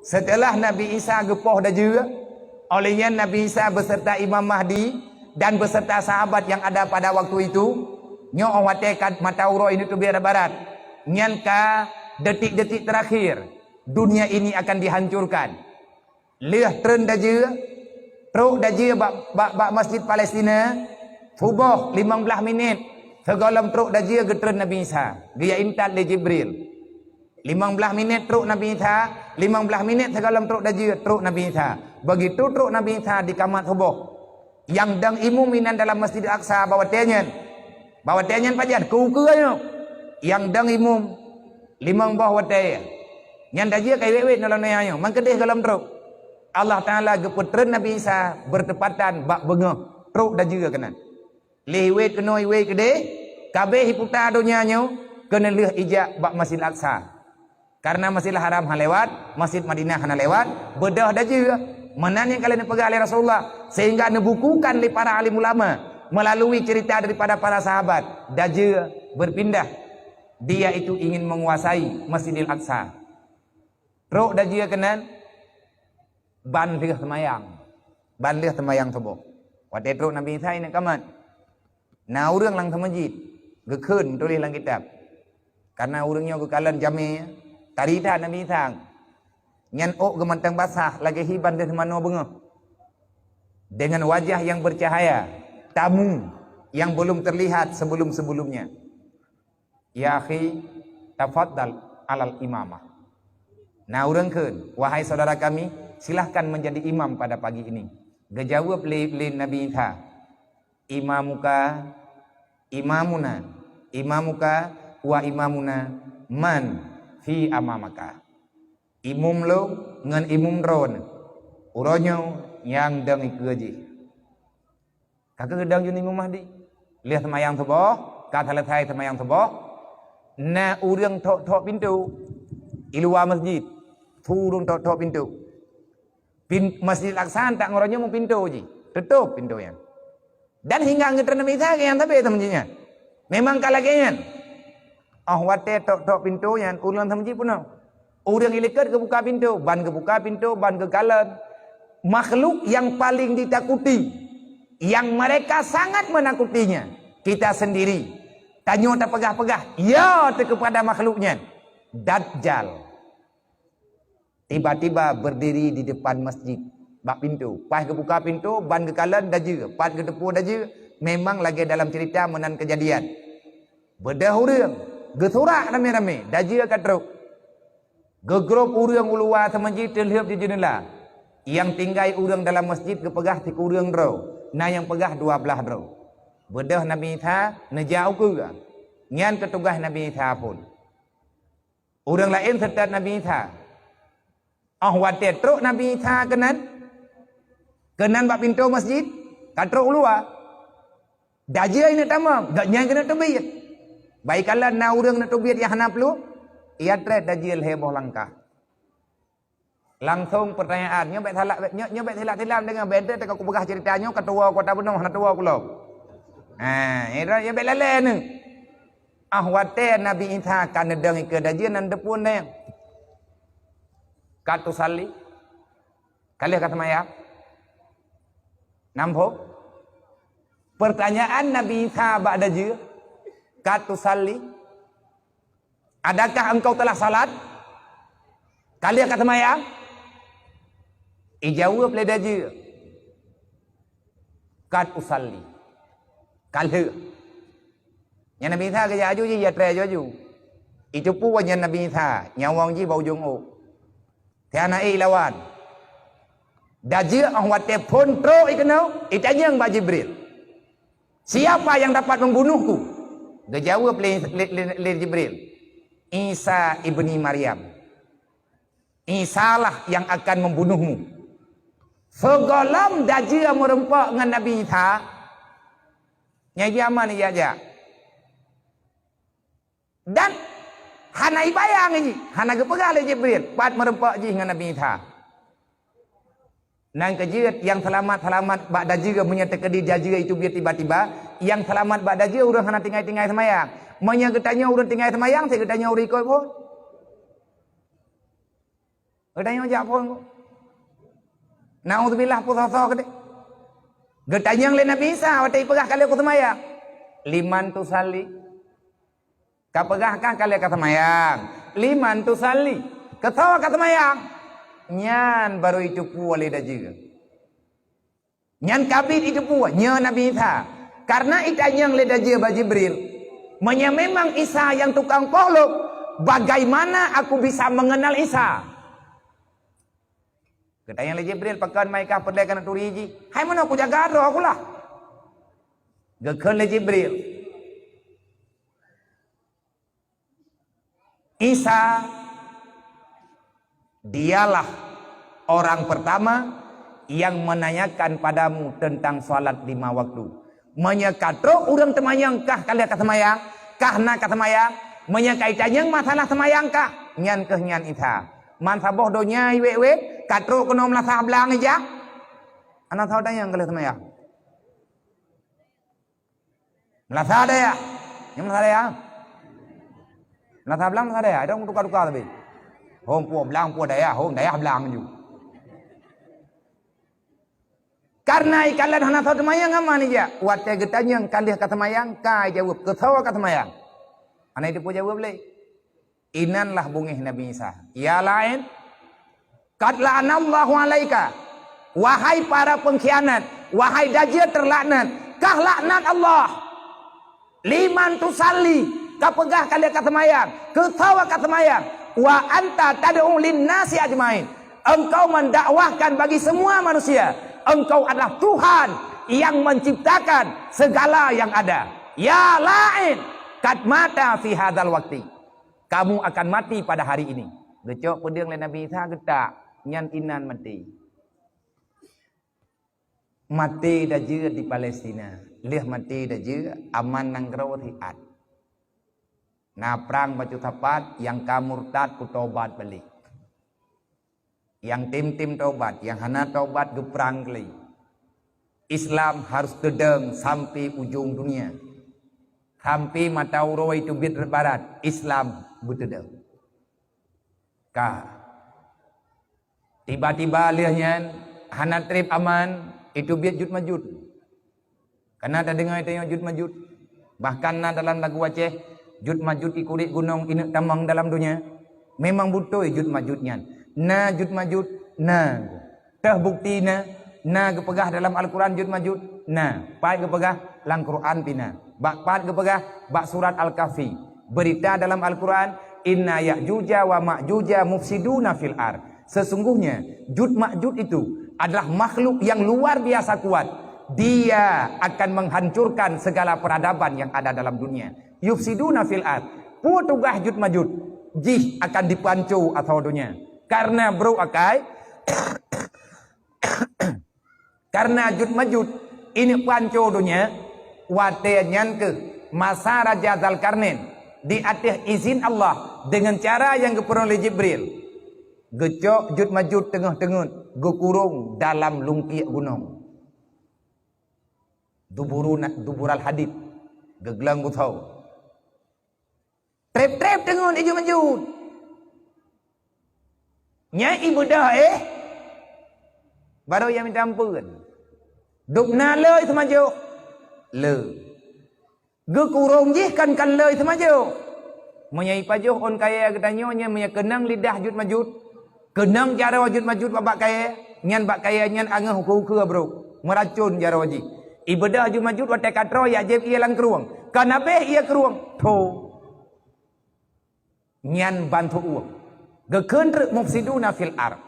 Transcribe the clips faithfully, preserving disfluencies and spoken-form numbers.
Seuteulah Nabi Isa geupoh dajeu, óh lheueh nyan Nabi Isa beuseurta Imam Mahdi dan beuseurta sahabat nyang ada pada waktu itu, nyoe óh watée ka mata uroe ineuk teubiet barat, nyan ka detik-detik terakhir dunia ini akan dihancurkan. Lheueh treun dajeu, trok dajeu bak, bak, bak Masjid Palestina, suboh limong blaih minét, sigohlom trok dajeu geutreun Nabi Isa, geujak intat lé Jibril. Limong blaih minét trok Nabi Isa, limong blaih minét sigohlom trok dajeu, trok Nabi Isa. Begitu trok Nabi Isa di kamat suboh. Nyang dong imum inan dalam Masjidil Aqsa bak watée nyan. Bak watée nyan pajan, keu ukeue nyoe. Nyang dong imum limong boh watée. Nyan dajeu ka iwét-wét nolong nyoe, man keudeh gohlom trok. Allah Taala geupeutreun Nabi Isa bertepatan bak beungoh, trok dajeu keunan. Lheueh iwét keunoe iwét keudeh, ka abéh iputa donya nyoe, keuneulheueh ijak bak Masjidil Aqsa. Karena Masjidil Haram hana lewat, Masjid Madinah hana lewat, beudôh dajeu. Meunan nyang ka lheueh neupeugah lé Rasulullah, sehingga neubukukan lé para alim ulama melalui cerita daripada para sahabat, dajeu berpindah. Dia itu ingin menguasai Masjidil Aqsa. Trok dajeu keunan, ban lheueh seumayang. Ban lheueh seumayang suboh. Watée trok Nabi Isa ineuk kamat, na ureuëng lam meuseujid geukheun tuléh lam kitab. Karena ureuëng nyoe geukalon jamé, tari that Nabi Isa. Nyan ôk geumantong basah lagée hi ban lheueh manoe beungoh. Dengan wajah yang bercahaya, tamu yang belum terlihat sebelum-sebelumnya. "Ya akhi, tafaddal alal imamah." Na ureuëng kheun, "Wahai saudara kami, silahkan menjadi imam pada pagi ini." Geujaweueb lé, lé Nabi Isa, "Imamuka, imamuna, imamuka wa imamuna man fi amamaka." Imum lôn ngon imum droeneuh, uroe nyoe nyang dong ikeue jih. Ka keuh geudong jih Imam Mahdi. Lheueh seumayang suboh, ka seuleusai seumayang suboh, na ureuëng thok-thok pintoe i luwa masjid. Su ureuëng thok-thok pintoe. Pin-, Masjid Al-Aqsa tak ngon uroe nyoe meupintoe jih, teutôb pintoe nyan. Dan hingga geutreun Nabi Isa nyang sabe teuma jih nyan. Memang ka lagée nyan. Óh watée thok-thok pintoe nyan, ureuëng lam meuseujid peunoh. Ureuëng ilikot geubuka pintoe, ban geubuka pintoe, ban geukalon. Makhluk yang paling ditakuti, yang mereka sangat menakutinya, kita sendiri. Tanyoe tapeugah-peugah, "Ya," teuh keupada makhluk nyan, Dajjal. Tiba-tiba berdiri di depan masjid, bak pintoe. Pas geubuka pintoe, ban geukalon dajeu, pat geuteupeue dajeu, memang lagée dalam cerita meunan keujadian. Beudôh ureuëng, geusurak ramé-ramé, dajeu ka trok. Geugrob ureuëng u luwa teumeuji teulheueb di jeuneula. Nyang tinggai ureuëng dalam masjid geupeugah sikureueng droe, na nyang peugah dua blaih droe. Beudôh Nabi Isa neujak ukeue, nyan keuh tugaih Nabi Isa phon. Ureuëng laén seutôt Nabi Isa. Óh watée trok Nabi Isa keunan, keunan bak pintoe masjid, ka trok u luwa. Dajeu ineuk tamong, gobnyan keuneuk teubiet. Bak ikalon na ureuëng neuk teubiet nyang hana plueng, ia treb dajeu lhée boh langkah. Langsong pertanyaan, nyoe bék salah, nyoe, nyoe bék silap-silap deungoe, bék teuka kupeugah cerita nyoe ka tuwoe kota bunoe, hana tuwoe kulom. Ha, nyoe bék lalée neuh. Óh watée Nabi Isa ka neudong ikeue dajeu nan deupun deh. Ka tusalli? Ka lheueh ka seumayang? Nam phom? Pertanyaan Nabi Isa bak dajeu, "Ka tusalli? Adakah engkau telah salat? Ka lheueh ka seumayang?" Ijaweueb lé dajeu, "Qad usalli." Ka lheueh. Nyan Nabi Isa geujak aju jih, ia treb aju-aju. Iteupeue nyan Nabi Isa, nyawöng jih bak ujong ôk. Tiana ék lawan. Dajeu óh watée phon trok ikeunoe, itanyong bak Jibril, "Siapa yang dapat membunuhku?" Geujaweueb lé, lé, lé, lé Jibril, "Isa ibni Maryam. Isalah yang akan membunuhmu." Sigohlom dajeu meureumpok ngon Nabi Isa, nyang jiaman ijak-jak. Dan hana ibayang jih, hana geupeugah lé Jibril pat meureumpok jih ngon Nabi Isa. Nan keujeuet nyang seulamat-seulamat bak dajeu meunyoe teukeudi dajeu itu biet tiba-tiba, nyang seulamat bak dajeu ureuëng hana tinggai-tinggai seumayang. Meunyoe geutanyoe ureuëng tinggai seumayang, cit geutanyoe ureuëng ikot phon. Geutanyoe jak phon. Naudzubillah, peue soe-soe keudeh. Geutanyong lé Nabi Isa watée ipeugah ka lheueh kuseumayang. Liman tusalli? Ka peugah kah ka lheueh kaseumayang? Liman tusalli? Keu soe kaseumayang? Nyan barô iteupeue lé dajeu. Nyan kabit iteupeue nyoe Nabi Isa. Karena itanyong lé dajeu bak Jibril, "Meunyoe memang Isa nyang tukang poh lôn, bagaimana aku bisa mengenal Isa?" Geutanyong lé Jibril, "Pakon mai kah peureulée keuneuk turi jih? Hai meunoe kujaga droe kulah." Geukheun lé Jibril, Isa, dialah orang pertama yang menanyakan padamu tentang salat lima waktu. Meunyoe ka trok ureuëng teumanyong kah ka lheueh kaseumayang, kah na kaseumayang, meunyoe ka itanyong masalah seumayang kah, nyan kheueh nyan Isa. Man saboh donya iwet-wet, ka trok keunoe meulasah blang ija. Hana soe tanyong ka lheueh seumayang. Meulasah daya. Nyang meulasah daya. Meulasah blang meulasah daya. Ada ureuëng tuka-tuka tapi. Hom puwoe blang puwoe daya, hom daya blang ju. Karena ikalon hana soe teumayang aman ija. Watée geutanyong ka lheueh kaseumayang, ka jaweueb keu soe kaseumayang. Hana jiteupeue jaweueb lé. Inan lah beungéh Nabi Isa. Ya la'in, qad la'anallahu alaika. Wahai para pengkhianat, wahai dajeu teulaknat, kah laknat Allah. Liman tusalli, ka peugah ka lheueh kaseumayang, keu soe kaseumayang, wa anta tad'u linnasi ajmain. Engkau mendakwahkan bagi semua manusia, engkau adalah Tuhan yang menciptakan segala yang ada. Ya la'in, qad mata fi hadzal waqti. Kamu akan mati pada hari ini. Geucok peudeueng lé Nabi Isa geutak, nyan inan maté. Maté dajeu di Palestina, lheueh maté dajeu aman nanggroe siat. Na prang bacut sapat, nyang ka murtad kutobat balek. Nyang tem-tem tobat, nyang hana tobat geuprang keulai. Islam harus teudong sampai ujong dunia. Sampai mata uroe teubiet barat, Islam beuteudong. Ka. Tiba-tiba lheueh nyan hana treb aman, iteubiet Jut Majut. Kana tadeungoe tanyoe Jut Majut. Bahkan na dalam lagu Aceh, Jut Majut ikurek gunong ineuk tamong dalam donya. Memang beutôi Jut Majut nyan. Na Jut Majut, na. Teuh bukti na, na geupeugah dalam Al-Quran Jut Majut, na. Pat geupeugah lam Quran pih na. Bak pat geupeugah bak surat Al-Kahfi. Berita dalam Al-Quran, inna Ya'juja wa Ma'juja mufsiduna fil ard. Sesungguhnya Jut Majut itu adalah makhluk yang luar biasa kuat. Dia akan menghancurkan segala peradaban yang ada dalam dunia. Yufsiduna fil ard. Peue tugaih Jut Majut? Jih akan dipanco asoe donya. Karena brok akai, karena Jut Majut ini panco donya, watée nyan keuh masa Raja Zalkarnain di ateueh izin Allah dengan cara yang geupeurong lé Jibril. Geucok Jut Majut teungoh teungeut geukurong dalam lungkiek gunong. Duburuna, dubural hadid, geugleueng beusoe. Treb-treb teungeut i Jut Majut. Nyan ibeudôh éh, barô ia mita ampeuen. Dubna le seumajoh, le. Geukurong jih kan, kan le seumajoh. Meunyoe ipajoh ôn kayée geutanyoe nyan, meunyoe keunong lidah Jut Majut, keunong jaroe Jut Majut bak, bak kayée, nyan bak kayée nyan angeuh ukeue-ukeue brok, meuracon jaroe jih. Ibeudôh Jut Majut watée ka troe ijak jieb ié lam krueng. Ka na abéh ié krueng, tho. Nyan bantu ueng. Geukheun treuk mufsiduna fil ard.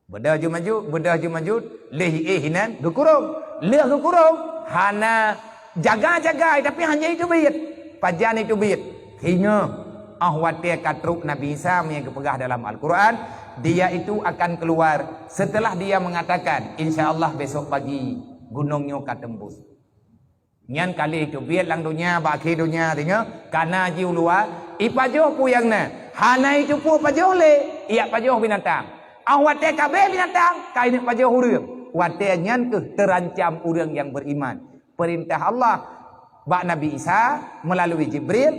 Beudôh Jut Majut, beudôh Jut Majut, lheueh ié hinan geukurong. Lheueh geukurong, hana jaga-jaga, tapi hana iteubiet. Pajan iteubiet? Singoh, óh watée ka trok Nabi Isa meunyoe geupeugah dalam Al-Quran, dia itu akan keluar setelah dia mengatakan, "Insya Allah besok pagi gunong nyoe ka teumbus." Nyan ka lheueh iteubiet lam donya, bak akhé donya singoh, ka na jiuluwa, ipajoh peue nyang na. Hana iteupeue pajoh lé, ijak pajoh binatang. Óh watée ka abéh binatang, ka ineuk pajoh ureuëng. Watée nyan keuh teurancam ureuëng nyang beriman. Peurintah Allah bak Nabi Isa meulalui Jibril,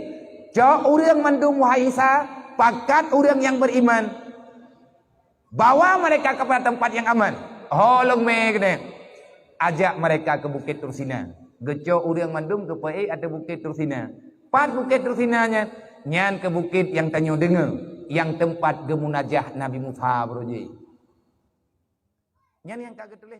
"Cok ureuëng mandum, wahai Isa, pakat ureuëng nyang beriman." Bawa mereka kepada tempat yang aman. Ho lôn mé keudeh. Ajak mereka ke Bukit Tursina. Geucok ureuëng mandum geupeuék ateueh Bukit Tursina. Pat Bukit Tursina nyan? Nyan keuh bukét nyang tanyoe deungoe, nyang teumpat geumunajah Nabi Musa baroe jih. Nyan nyang ka geutuléh